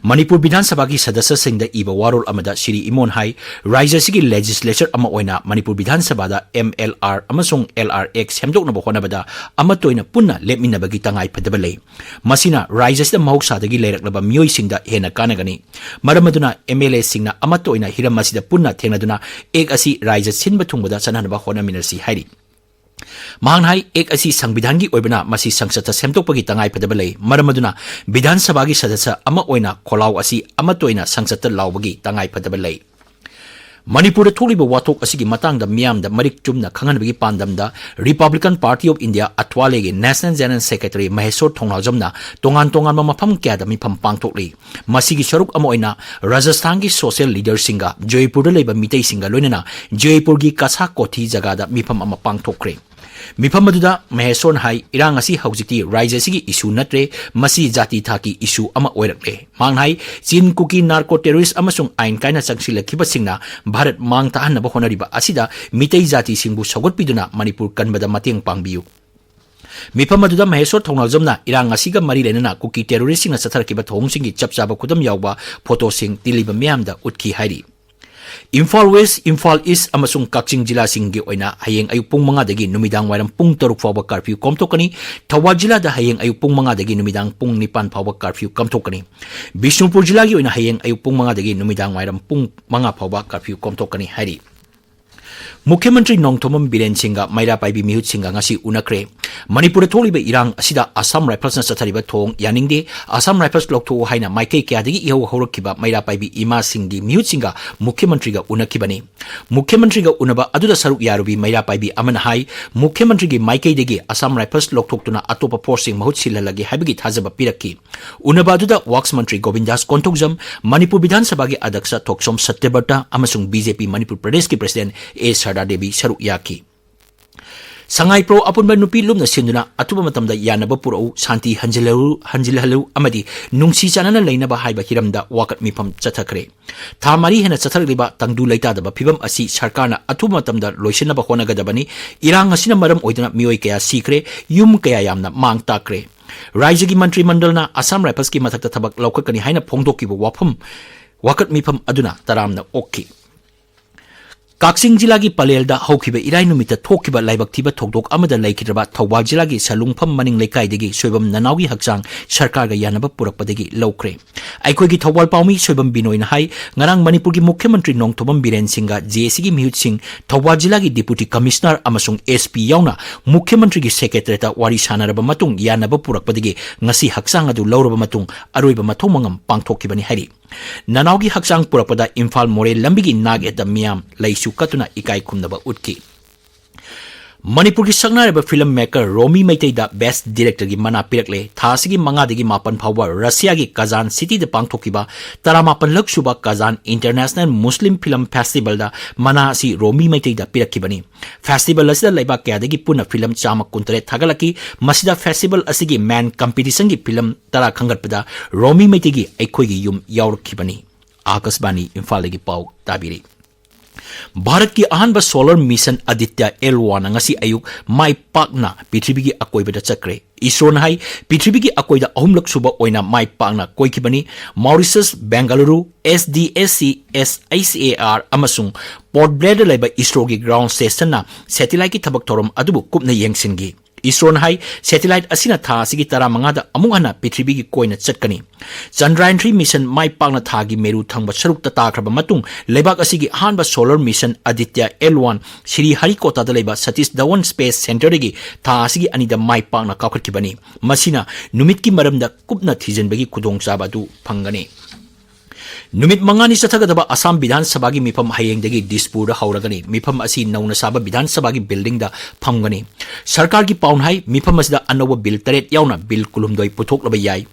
ꯃꯅꯤꯄꯨꯔ ꯕꯤꯙꯥꯟ ꯁꯚꯥꯒꯤ ꯁꯗꯁ꯭ꯌꯁꯤꯡꯗ ꯏꯕ ꯋꯥꯔꯣꯜ ꯑꯃꯗ ꯁ꯭ꯔꯤ ꯏꯃꯣꯟ ꯍꯥꯏ, ꯔꯥꯖ꯭ꯌ ꯑꯁꯤꯒꯤ legislature ꯑꯃ ꯑꯣꯏꯅ ꯃꯅꯤꯄꯨꯔ ꯕꯤꯙꯥꯟ ꯁꯚꯥꯗ ꯑꯦꯝ ꯑꯦꯜ ꯑꯥꯔ ꯑꯃꯁꯨꯡ ꯑꯦꯜ ꯑꯥꯔ ꯑꯦꯛ ꯁꯦꯝꯗꯣꯛꯅꯕ ꯍꯣꯠꯅꯕꯗ ꯑꯃꯠꯇ ꯑꯣꯏꯅ ꯄꯨꯟꯅ ꯂꯦꯞꯃꯤꯟꯅꯕꯒꯤ ꯇꯉꯥꯏ ꯐꯗꯕ ꯂꯩ꯫ ꯃꯁꯤꯅ ꯔꯥꯖ꯭ꯌ ꯑꯁꯤꯗ ꯃꯍꯧꯁꯥꯗꯒꯤ ꯂꯩꯔꯛꯂꯕ ꯃꯤꯑꯣꯏꯁꯤꯡꯗ ꯍꯦꯟꯅ ꯀꯥꯟꯅꯒꯅꯤ꯫ ꯃꯔꯝ ꯑꯗꯨꯅ ꯑꯦꯝ ꯑꯦꯜ ꯑꯦꯁꯤꯡꯅ ꯑꯃꯠꯇ ꯑꯣꯏꯅ ꯍꯤꯔꯝ ꯑꯁꯤꯗ ꯄꯨꯟꯅ ꯊꯦꯡꯅꯗꯨꯅ act ꯑꯁꯤ ꯔꯥꯖ꯭ꯌ ꯁꯤꯟꯕ ꯊꯨꯡꯕꯗ ꯆꯠꯅꯅꯕ ꯍꯣꯠꯅꯃꯤꯟꯅꯁꯤ ꯍꯥꯏꯔꯤ꯫ ꯃꯍꯥꯛꯅ ꯍꯥꯏ, act ꯑꯁꯤ ꯁꯪꯕꯤꯙꯥꯟꯒꯤ ꯑꯣꯏꯕꯅ ꯃꯁꯤ ꯁꯪꯁꯠꯇ ꯁꯦꯝꯗꯣꯛꯄꯒꯤ ꯇꯉꯥꯏ ꯐꯗꯕ ꯂꯩ꯫ ꯃꯔꯝ ꯑꯗꯨꯅ ꯕꯤꯙꯥꯟ ꯁꯚꯥꯒꯤ ꯁꯗꯁ꯭ꯌ ꯑꯃ ꯑꯣꯏꯅ ꯈꯣꯜꯂꯥꯎ ꯑꯁꯤ ꯑꯃꯠꯇ ꯑꯣꯏꯅ ꯁꯪꯁꯠꯇ ꯂꯥꯎꯕꯒꯤ ꯇꯉꯥꯏ ꯐꯗꯕ ꯂꯩ꯫ ꯃꯅꯤꯄꯨꯔꯗ ꯊꯣꯛꯂꯤꯕ ꯋꯥꯊꯣꯛ ꯑꯁꯤꯒꯤ ꯃꯇꯥꯡꯗ ꯃꯤꯌꯥꯝꯗ ꯃꯔꯤꯛ ꯆꯨꯝꯅ ꯈꯪꯍꯟꯕꯒꯤ ꯄꯥꯟꯗꯝꯗ Republican Party of India ꯑꯊ꯭ꯋꯥꯂꯦꯒꯤ National General Secretary ꯃꯍꯦꯁꯣꯔ ꯊꯧꯅꯥꯖꯝꯅ ꯇꯣꯉꯥꯟ ꯇꯣꯉꯥꯟꯕ ꯃꯐꯝ ꯀꯌꯥꯗ ꯃꯤꯐꯝ ꯄꯥꯡꯊꯣꯛꯂꯤ꯫ ꯃꯁꯤꯒꯤ ꯁꯔꯨꯛ ꯑꯃ ꯑꯣꯏꯅ ꯔꯥꯖꯁꯊꯥꯟꯒꯤ social leaderꯁꯤꯡꯒ ꯖꯣꯏꯄꯨꯔꯗ ꯂꯩꯕ ꯃꯤꯇꯩꯁꯤꯡꯒ ꯂꯣꯏꯅꯅ ꯖꯣꯏꯄꯨꯔꯒꯤ ꯀꯁꯥ ꯀꯣꯊꯤ ꯖꯒꯥꯗ ꯃꯤꯐꯝ ꯑꯃ ꯄꯥꯡꯊꯣꯛꯈ꯭ꯔꯦ꯫ ꯃꯤꯐꯝ ꯑꯗꯨꯗ ꯃꯍꯦꯁꯣꯔꯅ ꯍꯥꯏ, ꯏꯔꯥꯡ ꯑꯁꯤ ꯍꯧꯖꯤꯛꯇꯤ ꯔꯥꯖ꯭ꯌ ꯑꯁꯤꯒꯤ issue ꯅꯠꯇ꯭ꯔꯦ, ꯃꯁꯤ ꯖꯥꯇꯤ ꯊꯥꯛꯀꯤ issue ꯑꯃ ꯑꯣꯏꯔꯛꯂꯦ꯫ ꯃꯍꯥꯛꯅ ꯍꯥꯏ, ꯆꯤꯟ ꯀꯨꯀꯤ narco terrorist ꯑꯃꯁꯨꯡ ꯑꯥꯏꯟ ꯀꯥꯏꯅ ꯆꯪꯁꯤꯜꯂꯛꯈꯤꯕꯁꯤꯡꯅ ꯚꯥꯔꯠ ꯃꯥꯡ ꯇꯥꯍꯟꯅꯕ ꯍꯣꯠꯅꯔꯤꯕ ꯑꯁꯤꯗ ꯃꯤꯇꯩ ꯖꯥꯇꯤꯁꯤꯡꯕꯨ ꯁꯧꯒꯠꯄꯤꯗꯨꯅ ꯃꯅꯤꯄꯨꯔ ꯀꯟꯕꯗ ꯃꯇꯦꯡ ꯄꯥꯡꯕꯤꯌꯨ꯫ ꯃꯤꯐꯝ ꯑꯗꯨꯗ ꯃꯍꯦꯁꯣꯔ ꯊꯧꯅꯥꯖꯝꯅ ꯏꯔꯥꯡ ꯑꯁꯤꯒ ꯃꯔꯤ ꯂꯩꯅꯅ ꯀꯨꯀꯤ terroristꯁꯤꯡꯅ ꯆꯠꯊꯔꯛꯈꯤꯕ ꯊꯧꯑꯣꯡꯁꯤꯡꯒꯤ ꯆꯞ ꯆꯥꯕ ꯈꯨꯗꯝ ꯌꯥꯎꯕ photoꯁꯤꯡ ꯇꯤꯜꯂꯤꯕ ꯃꯤꯌꯥꯝꯗ ꯎꯠꯈꯤ ꯍꯥꯏꯔꯤ꯫ ꯏꯝꯐꯥꯜ ꯋꯦꯁ, ꯏꯝꯐꯥꯜ ꯏꯁ ꯑꯃꯁꯨꯡ ꯀꯛꯆꯤꯡ ꯖꯤꯂꯥꯁꯤꯡꯒꯤ ꯑꯣꯏꯅ ꯍꯌꯦꯡ ꯑꯌꯨꯛ ꯄꯨꯡ ꯃꯉꯥꯗꯒꯤ ꯅꯨꯃꯤꯗꯥꯡ ꯋꯥꯏꯔꯝ ꯄꯨꯡ ꯇꯔꯨꯛ ꯐꯥꯎꯕ curfew ꯀꯣꯝꯊꯣꯛꯀꯅꯤ꯫ ꯊꯧꯕꯥꯜ ꯖꯤꯂꯥꯗ ꯍꯌꯦꯡ ꯑꯌꯨꯛ ꯄꯨꯡ ꯃꯉꯥꯗꯒꯤ ꯅꯨꯃꯤꯗꯥꯡ ꯄꯨꯡ ꯅꯤꯄꯥꯟ ꯐꯥꯎꯕ curfew ꯀꯣꯝꯊꯣꯛꯀꯅꯤ꯫ ꯕꯤꯁꯅꯨꯄꯨꯔ ꯖꯤꯂꯥꯒꯤ ꯑꯣꯏꯅ ꯍꯌꯦꯡ ꯑꯌꯨꯛ ꯄꯨꯡ ꯃꯉꯥꯗꯒꯤ ꯅꯨꯃꯤꯗꯥꯡ ꯋꯥꯏꯔꯝ ꯄꯨꯡ ꯃꯉꯥ ꯐꯥꯎꯕ curfew ꯀꯣꯝꯊꯣꯛꯀꯅꯤ ꯍꯥꯏꯔꯤ꯫ ꯃꯨꯈ꯭ꯌ ꯃꯟꯇ꯭ꯔꯤ ꯅꯣꯡꯊꯣꯝꯕꯝ ꯕꯤꯔꯦꯟ ꯁꯤꯡꯒ ꯃꯩꯔꯥ ꯄꯥꯏꯕꯤ ꯃꯤꯍꯨꯠꯁꯤꯡꯒ ꯉꯁꯤ ꯎꯅꯈ꯭ꯔꯦ꯫ ꯃꯅꯤꯄꯨꯔꯗ ꯊꯣꯛꯂꯤꯕ ꯏꯔꯥꯡ ꯑꯁꯤꯗ Assam Riflesꯅ ꯆꯠꯊꯔꯤꯕ ꯊꯧꯑꯣꯡ ꯌꯥꯅꯤꯡꯗꯦ꯫ Assam Rifles ꯂꯧꯊꯣꯛꯎ ꯍꯥꯏꯅ ꯃꯥꯏꯀꯩ ꯀꯌꯥꯗꯒꯤ ꯏꯍꯧ ꯍꯧꯔꯛꯈꯤꯕ ꯃꯩꯔꯥ ꯄꯥꯏꯕꯤ ꯏꯃꯥꯁꯤꯡꯒꯤ ꯃꯤꯍꯨꯠꯁꯤꯡꯒ ꯃꯨꯈ꯭ꯌ ꯃꯟꯇ꯭ꯔꯤꯒ ꯎꯅꯈꯤꯕꯅꯤ꯫ ꯃꯨꯈ꯭ꯌ ꯃꯟꯇ꯭ꯔꯤꯒ ꯎꯅꯕ ꯑꯗꯨꯗ ꯁꯔꯨꯛ ꯌꯥꯔꯨꯕꯤ ꯃꯩꯔꯥ ꯄꯥꯏꯕꯤ ꯑꯃꯅ ꯍꯥꯏ, ꯃꯨꯈ꯭ꯌ ꯃꯟꯇ꯭ꯔꯤꯒꯤ ꯃꯥꯏꯀꯩꯗꯒꯤ Assam Rifles ꯂꯧꯊꯣꯛꯇꯨꯅ ꯑꯇꯣꯞꯄ forceꯁꯤꯡ ꯃꯍꯨꯠ ꯁꯤꯜꯍꯜꯂꯒꯦ ꯍꯥꯏꯕꯒꯤ ꯊꯥꯖꯕ ꯄꯤꯔꯛꯈꯤ꯫ ꯎꯅꯕ ꯑꯗꯨꯗ ꯋꯥꯛꯁ ꯃꯟꯇ꯭ꯔꯤ ꯒꯣꯕꯤꯟꯗꯥꯁ ꯀꯣꯟꯊꯧꯖꯝ, ꯃꯅꯤꯄꯨꯔ ꯕꯤꯙꯥꯟ ꯁꯚꯥꯒꯤ ꯑꯗ꯭ꯌꯛꯁ ꯊꯣꯛꯆꯣꯝ ꯁꯇ꯭ꯌꯕ꯭ꯔꯇ ꯑꯃꯁꯨꯡ BJP ꯃꯅꯤꯄꯨꯔ ꯄ꯭ꯔꯗꯦꯁꯀꯤ president ꯑꯦ ꯁꯔꯗꯥ ꯗꯦꯕꯤ ꯁꯔꯨꯛ ꯌꯥꯈꯤ꯫ ꯁꯉꯥꯏ ꯄ꯭ꯔꯧ ꯑꯄꯨꯟꯕ ꯅꯨꯄꯤ ꯂꯨꯞꯅ ꯁꯤꯟꯗꯨꯅ ꯑꯊꯨꯕ ꯃꯇꯝꯗ ꯌꯥꯅꯕ ꯄꯨꯔꯛꯎ, ꯁꯥꯟꯇꯤ ꯍꯟꯖꯤꯜꯍꯜꯂꯨ, ꯍꯟꯖꯤꯜꯍꯜꯂꯨ ꯑꯃꯗꯤ ꯅꯨꯡꯁꯤ ꯆꯥꯟꯅꯅ ꯂꯩꯅꯕ ꯍꯥꯏꯕ ꯍꯤꯔꯝꯗ ꯋꯥꯀꯠ ꯃꯤꯐꯝ ꯆꯠꯊꯈ꯭ꯔꯦ꯫ ꯊꯥ ꯃꯔꯤ ꯍꯦꯟꯅ ꯆꯠꯊꯔꯛꯂꯤꯕ ꯇꯪꯗꯨ ꯂꯩꯇꯥꯗꯕ ꯐꯤꯕꯝ ꯑꯁꯤ ꯁꯔꯀꯥꯔꯅ ꯑꯊꯨꯕ ꯃꯇꯝꯗ ꯂꯣꯏꯁꯤꯟꯅꯕ ꯍꯣꯠꯅꯒꯗꯕꯅꯤ꯫ ꯏꯔꯥꯡ ꯑꯁꯤꯅ ꯃꯔꯝ ꯑꯣꯏꯗꯨꯅ ꯃꯤꯑꯣꯏ ꯀꯌꯥ ꯁꯤꯈ꯭ꯔꯦ, ꯌꯨꯝ ꯀꯌꯥ ꯌꯥꯝꯅ ꯃꯥꯡ ꯇꯥꯛꯈ꯭ꯔꯦ꯫ ꯔꯥꯏꯖ꯭ꯌꯒꯤ ꯃꯟꯇ꯭ꯔꯤ ꯃꯟꯗꯜꯅ Assam Riflesꯀꯤ ꯃꯊꯛꯇ ꯊꯕꯛ ꯂꯧꯈꯠꯀꯅꯤ ꯍꯥꯏꯅ ꯐꯣꯡꯗꯣꯛꯈꯤꯕ ꯋꯥꯐꯝ, ꯋꯥꯀꯠ ꯃꯤꯐꯝ ꯑꯗꯨꯅ ꯇꯔꯥꯝꯅ ꯑꯣꯛꯈꯤ꯫ ꯀꯛꯆꯤꯡ ꯖꯤꯂꯥꯒꯤ ꯄꯂꯦꯜꯗ ꯍꯧꯈꯤꯕ ꯏꯔꯥꯏ ꯅꯨꯃꯤꯠꯇ ꯊꯣꯛꯈꯤꯕ ꯂꯥꯏꯕꯛ ꯊꯤꯕ ꯊꯧꯗꯣꯛ ꯑꯃꯗ ꯂꯩꯈꯤꯗ꯭ꯔꯕ ꯊꯧꯕꯥꯜ ꯖꯤꯂꯥꯒꯤ ꯁꯂꯨꯡꯐꯝ ꯃꯅꯤꯡ ꯂꯩꯀꯥꯏꯗꯒꯤ ꯁꯣꯏꯕꯝ ꯅꯅꯥꯎꯒꯤ ꯍꯛꯆꯥꯡ ꯁꯔꯀꯥꯔꯒ ꯌꯥꯅꯕ ꯄꯨꯔꯛꯄꯗꯒꯤ ꯂꯧꯈ꯭ꯔꯦ꯫ ꯑꯩꯈꯣꯏꯒꯤ ꯊꯧꯕꯥꯜ ꯄꯥꯎꯃꯤ ꯁꯣꯏꯕꯝ ꯕꯤꯅꯣꯏꯅ ꯍꯥꯏ, ꯉꯔꯥꯡ ꯃꯅꯤꯄꯨꯔꯒꯤ ꯃꯨꯈ꯭ꯌ ꯃꯟꯇ꯭ꯔꯤ ꯅꯣꯡꯊꯣꯝꯕꯝ ꯕꯤꯔꯦꯟ ꯁꯤꯡꯒ ꯖꯦ ꯑꯦ ꯁꯤꯒꯤ ꯃꯤꯍꯨꯠꯁꯤꯡ, ꯊꯧꯕꯥꯜ ꯖꯤꯂꯥꯒꯤ ꯗꯤꯄꯨꯇꯤ ꯀꯃꯤꯁꯅꯔ ꯑꯃꯁꯨꯡ ꯑꯦꯁ ꯄꯤ ꯌꯥꯎꯅ ꯃꯨꯈ꯭ꯌ ꯃꯟꯇ꯭ꯔꯤꯒꯤ ꯁꯦꯀ꯭ꯔꯦꯇꯔꯤꯌꯦꯠꯇ ꯋꯥꯔꯤ ꯁꯥꯟꯅꯔꯕ ꯃꯇꯨꯡ ꯌꯥꯅꯕ ꯄꯨꯔꯛꯄꯗꯒꯤ ꯉꯁꯤ ꯍꯛꯆꯥꯡ ꯑꯗꯨ ꯂꯧꯔꯕ ꯃꯇꯨꯡ ꯑꯔꯣꯏꯕ ꯃꯊꯧ ꯃꯉꯝ ꯄꯥꯡꯊꯣꯛꯈꯤꯕꯅꯤ ꯍꯥꯏꯔꯤ꯫ ꯅꯅꯥꯎꯒꯤ ꯍꯛꯆꯥꯡ ꯄꯨꯔꯛꯄꯗ ꯏꯝꯐꯥꯜ ꯃꯣꯔꯦ ꯂꯝꯕꯤꯒꯤ ꯅꯥꯛ ꯌꯦꯠꯇ ꯃꯤꯌꯥꯝ ꯂꯩꯁꯨ ꯀꯠꯇꯨꯅ ꯏꯀꯥꯏ ꯈꯨꯝꯅꯕ ꯎꯠꯈꯤ꯫ ꯃꯅꯤꯄꯨꯔꯒꯤ ꯁꯛꯅꯥꯏꯔꯕ ꯐꯤꯂꯝ ꯃꯦꯀꯔ ꯔꯣꯃꯤ ꯃꯩꯇꯩꯗ ꯕꯦꯁ꯭ꯠ ꯗꯤꯔꯦꯛꯇꯔꯒꯤ ꯃꯅꯥ ꯄꯤꯔꯛꯂꯦ꯫ ꯊꯥ ꯑꯁꯤꯒꯤ ꯃꯉꯥꯗꯒꯤ ꯃꯥꯄꯟ ꯐꯥꯎꯕ ꯔꯁꯤꯌꯥꯒꯤ ꯀꯖꯥꯟ ꯁꯤꯇꯤꯗ ꯄꯥꯡꯊꯣꯛꯈꯤꯕ ꯇꯔꯥꯃꯥꯄꯟꯂꯛ ꯁꯨꯕ ꯀꯖꯥꯟ ꯏꯟꯇꯔꯅꯦꯁꯅꯦꯜ ꯃꯨꯁꯂꯤꯝ ꯐꯤꯂꯝ ꯐꯦꯁꯇꯤꯚꯦꯜꯗ ꯃꯅꯥ ꯑꯁꯤ ꯔꯣꯃꯤ ꯃꯩꯇꯩꯗ ꯄꯤꯔꯛꯈꯤꯕꯅꯤ꯫ ꯐꯦꯁꯇꯤꯚꯦꯜ ꯑꯁꯤꯗ ꯂꯩꯕꯥꯛ ꯀꯌꯥꯗꯒꯤ ꯄꯨꯟꯅ ꯐꯤꯂꯝ ꯆꯥꯝꯃ ꯀꯨꯟꯇꯔꯦꯠ ꯊꯥꯒꯠꯂꯛꯈꯤ꯫ ꯃꯁꯤꯗ ꯐꯦꯁꯇꯤꯚꯦꯜ ꯑꯁꯤꯒꯤ ꯃꯦꯟ ꯀꯝꯄꯤꯇꯤꯁꯟꯒꯤ ꯐꯤꯂꯝ ꯇꯔꯥ ꯈꯟꯒꯠꯄꯗ ꯔꯣꯃꯤ ꯃꯩꯇꯩꯒꯤ ꯑꯩꯈꯣꯏꯒꯤ ꯌꯨꯝ ꯌꯥꯎꯔꯛꯈꯤꯕꯅꯤ꯫ ꯑꯥꯀꯥꯁꯕꯥꯅꯤ ꯏꯝꯐꯥꯜꯗꯒꯤ ꯄꯥꯎ ꯇꯥꯕꯤꯔꯤ꯫ ꯚꯥꯔꯠꯀꯤ ꯑꯍꯥꯟꯕ ꯁꯣꯂꯔ ꯃꯤꯁꯟ ꯑꯗꯤꯇ꯭ꯌ ꯑꯦꯜ ꯋꯥꯟꯅ ꯉꯁꯤ ꯑꯌꯨꯛ ꯃꯥꯏ ꯄꯥꯛꯅ ꯄ꯭ꯔꯤꯊꯤꯕꯤꯒꯤ ꯑꯀꯣꯏꯕꯗ ꯆꯠꯈ꯭ꯔꯦ꯫ ꯏꯁꯔꯣꯅ ꯍꯥꯏ, ꯄ꯭ꯔꯤꯊꯤꯕꯤꯒꯤ ꯑꯀꯣꯏꯗ ꯑꯍꯨꯝꯂꯛ ꯁꯨꯕ ꯑꯣꯏꯅ ꯃꯥꯏ ꯄꯥꯛꯅ ꯀꯣꯏꯈꯤꯕꯅꯤ꯫ ꯃꯥꯎꯔꯤꯁꯁ, Bengaluru, S D S C, S H A R ꯑꯃꯁꯨꯡ ꯄꯣꯔꯠ ꯕ꯭ꯂꯦꯌꯔꯗ ꯂꯩꯕ ꯏꯁꯔꯣꯒꯤ ꯒ꯭ꯔꯥꯎꯟ ꯁ꯭ꯇꯦꯁꯟꯅ ꯁꯦꯇꯤꯂꯥꯏꯠꯀꯤ ꯊꯕꯛ ꯊꯧꯔꯝ ꯑꯗꯨꯕꯨ ꯀꯨꯞꯅ ꯌꯦꯡꯁꯤꯟꯈꯤ꯫ ꯏꯁꯔꯣꯅ ꯍꯥꯏ, ꯁꯦꯇꯤꯂꯥꯏꯠ ꯑꯁꯤꯅ ꯊꯥ ꯑꯁꯤꯒꯤ ꯇꯔꯥꯃꯉꯥꯗ ꯑꯃꯨꯛ ꯍꯟꯅ ꯄ꯭ꯔꯤꯊꯤꯕꯤꯒꯤ ꯀꯣꯏꯅ ꯆꯠꯀꯅꯤ꯫ ꯆꯟꯗ꯭ꯔꯥꯌꯟ ꯊ꯭ꯔꯤ ꯃꯤꯁꯟ ꯃꯥꯏ ꯄꯥꯛꯅ ꯊꯥꯒꯤ ꯃꯦꯔꯨ ꯊꯪꯕ ꯁꯔꯨꯛꯇ ꯇꯥꯈ꯭ꯔꯕ ꯃꯇꯨꯡ, ꯂꯩꯕꯥꯛ ꯑꯁꯤꯒꯤ ꯑꯍꯥꯟꯕ solar mission Aditya L one Sri ꯍꯔꯤꯀꯣꯇꯥꯗ ꯂꯩꯕ ꯁꯇꯤꯁ ꯙꯋꯟ ꯁ꯭ꯄꯦꯁ ꯁꯦꯟꯇꯔꯗꯒꯤ ꯊꯥ ꯑꯁꯤꯒꯤ ꯑꯅꯤꯗ ꯃꯥꯏ ꯄꯥꯛꯅ ꯀꯥꯞꯈꯠꯈꯤꯕꯅꯤ꯫ ꯃꯁꯤꯅ ꯅꯨꯃꯤꯠꯀꯤ ꯃꯔꯝꯗ ꯀꯨꯞꯅ ꯊꯤꯖꯤꯟꯕꯒꯤ ꯈꯨꯗꯣꯡꯆꯥꯕ ꯑꯗꯨ ꯐꯪꯒꯅꯤ꯫ ꯅꯨꯃꯤꯠ ꯃꯉꯥꯅꯤ ꯆꯠꯊꯒꯗꯕ ꯑꯁꯥꯝ ꯕꯤꯙꯥꯟ ꯁꯚꯥꯒꯤ ꯃꯤꯐꯝ ꯍꯌꯦꯡꯗꯒꯤ ꯗꯤꯁꯄꯨꯔꯗ ꯍꯧꯔꯒꯅꯤ꯫ ꯃꯤꯐꯝ ꯑꯁꯤ ꯅꯧꯅ ꯁꯥꯕ ꯕꯤꯙꯥꯟ ꯁꯚꯥꯒꯤ ꯕꯤꯜꯗꯤꯡꯗ ꯐꯝꯒꯅꯤ꯫ ꯁꯔꯀꯥꯔꯒꯤ ꯄꯥꯎꯅ ꯍꯥꯏ, ꯃꯤꯐꯝ ꯑꯁꯤꯗ ꯑꯅꯧꯕ ꯕꯤꯜ ꯇꯔꯦꯠ ꯌꯥꯎꯅ ꯕꯤꯜ ꯀꯨꯟꯍꯨꯝꯗꯣꯏ ꯄꯨꯊꯣꯛꯂꯕ ꯌꯥꯏ꯫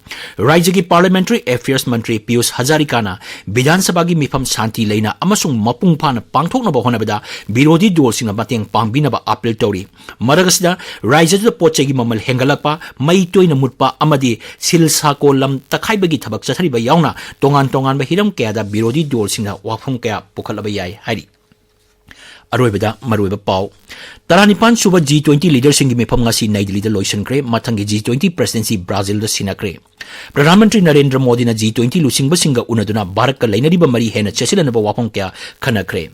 ꯔꯥꯖ꯭ꯌꯒꯤ ꯄꯥꯔꯂꯤꯌꯥꯃꯦꯟꯇꯔꯤ ꯑꯦꯐꯤꯌꯔꯁ ꯃꯟꯇ꯭ꯔꯤ ꯄꯤꯌꯨꯁ ꯍꯖꯥꯔꯤꯀꯥꯅ ꯕꯤꯙꯥꯟ ꯁꯚꯥꯒꯤ ꯃꯤꯐꯝ ꯁꯥꯟꯇꯤ ꯂꯩꯅ ꯑꯃꯁꯨꯡ ꯃꯄꯨꯡ ꯐꯥꯅ ꯄꯥꯡꯊꯣꯛꯅꯕ ꯍꯣꯠꯅꯕꯗ ꯕꯤꯔꯣꯙꯤ ꯗꯣꯜꯁꯤꯡꯅ ꯃꯇꯦꯡ ꯄꯥꯡꯕꯤꯅꯕ ꯑꯥꯄꯤꯜ ꯇꯧꯔꯤ꯫ ꯃꯔꯛ ꯑꯁꯤꯗ, ꯔꯥꯖ꯭ꯌꯗ ꯄꯣꯠ ꯆꯩꯒꯤ ꯃꯃꯜ ꯍꯦꯟꯒꯠꯂꯛꯄ, ꯃꯩ ꯇꯣꯏꯅ ꯃꯨꯠꯄ ꯑꯃꯗꯤ ꯁꯤꯜ ꯁꯥꯀꯣ ꯂꯝ ꯇꯛꯈꯥꯏꯕꯒꯤ ꯊꯕꯛ ꯆꯠꯊꯔꯤꯕ ꯌꯥꯎꯅ ꯇꯣꯉꯥꯟ ꯇꯣꯉꯥꯟꯕ ꯍꯤꯔꯝ ꯀꯌꯥꯗ ꯕꯤꯔꯣꯙꯤ ꯗꯣꯜꯁꯤꯡꯅ ꯋꯥꯐꯝ ꯀꯌꯥ ꯄꯨꯈꯠꯂꯕ ꯌꯥꯏ ꯍꯥꯏꯔꯤ꯫ ꯑꯔꯣꯏꯕꯗ ꯃꯔꯨꯑꯣꯏꯕ ꯄꯥꯎ꯫ ꯇꯔꯥꯅꯤꯄꯥꯟ ꯁꯨꯕ G twenty leaderꯁꯤꯡꯒꯤ ꯃꯤꯐꯝ ꯉꯁꯤ ꯅꯩ ꯗꯤꯜꯂꯤꯗ ꯂꯣꯏꯁꯤꯟꯈ꯭ꯔꯦ꯫ ꯃꯊꯪꯒꯤ G twenty presidency ꯕ꯭ꯔꯥꯖꯤꯜꯗ ꯁꯤꯟꯅꯈ꯭ꯔꯦ꯫ ꯄ꯭ꯔꯙꯥꯟ ꯃꯟꯇ꯭ꯔꯤ ꯅꯔꯦꯟꯗ꯭ꯔ ꯃꯣꯗꯤꯅ G twenty ꯂꯨꯆꯤꯡꯕꯁꯤꯡꯒ ꯎꯅꯗꯨꯅ ꯚꯥꯔꯠꯀ ꯂꯩꯅꯔꯤꯕ ꯃꯔꯤ ꯍꯦꯟꯅ ꯆꯦꯠꯁꯤꯜꯍꯟꯅꯕ ꯋꯥꯐꯝ ꯀꯌꯥ ꯈꯟꯅꯈ꯭ꯔꯦ꯫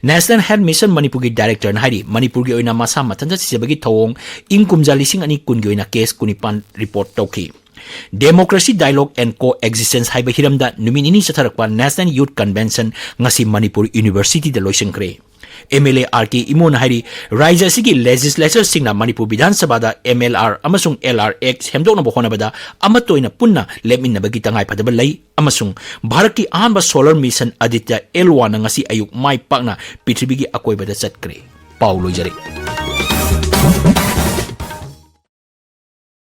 National Health Mission ꯃꯅꯤꯄꯨꯔꯒꯤ directorꯅ ꯍꯥꯏꯔꯤ, ꯃꯅꯤꯄꯨꯔꯒꯤ ꯑꯣꯏꯅ ꯃꯁꯥ ꯃꯊꯟꯇ ꯁꯤꯖꯕꯒꯤ ꯊꯧꯑꯣꯡ ꯏꯪ ꯀꯨꯝꯖꯥ ꯂꯤꯁꯤꯡ ꯑꯅꯤ ꯀꯨꯟꯒꯤ ꯑꯣꯏꯅ case ꯀꯨꯟꯅꯤꯄꯥꯟ report ꯇꯧꯈꯤ꯫ Democracy Dialogue and Coexistence ꯍꯥꯏꯕ ꯍꯤꯔꯝꯗ ꯅꯨꯃꯤꯠ ꯅꯤꯅꯤ ꯆꯠꯊꯔꯛꯄ National Youth Convention ꯉꯁꯤ ꯃꯅꯤꯄꯨꯔ Universityꯗ ꯂꯣꯏꯁꯤꯟꯈ꯭ꯔꯦ꯫ MLA R K ꯏꯃꯣꯅ ꯍꯥꯏꯔꯤ, ꯔꯥꯖ꯭ꯌ ꯑꯁꯤꯒꯤ legislatureꯁꯤꯡꯅ ꯃꯅꯤꯄꯨꯔ ꯕꯤꯙꯥꯟ ꯁꯚꯥꯗ MLR ꯑꯃꯁꯨꯡ LR Act ꯁꯦꯝꯗꯣꯛꯅꯕ ꯍꯣꯠꯅꯕꯗ ꯑꯃꯠꯇ ꯑꯣꯏꯅ ꯄꯨꯟꯅ ꯂꯦꯞꯃꯤꯟꯅꯕꯒꯤ ꯇꯉꯥꯏꯐꯗꯕ ꯂꯩ ꯑꯃꯁꯨꯡ ꯚꯥꯔꯠꯀꯤ ꯑꯍꯥꯟꯕ solar mission Aditya L oneꯅ ꯉꯁꯤ ꯑꯌꯨꯛ ꯃꯥꯏ ꯄꯥꯛꯅ ꯄ꯭ꯔꯤꯊꯤꯕꯤꯒꯤ ꯑꯀꯣꯏꯕꯗ ꯆꯠꯈ꯭ꯔꯦ꯫ ꯄꯥꯎ ꯂꯣꯏꯖꯔꯦ꯫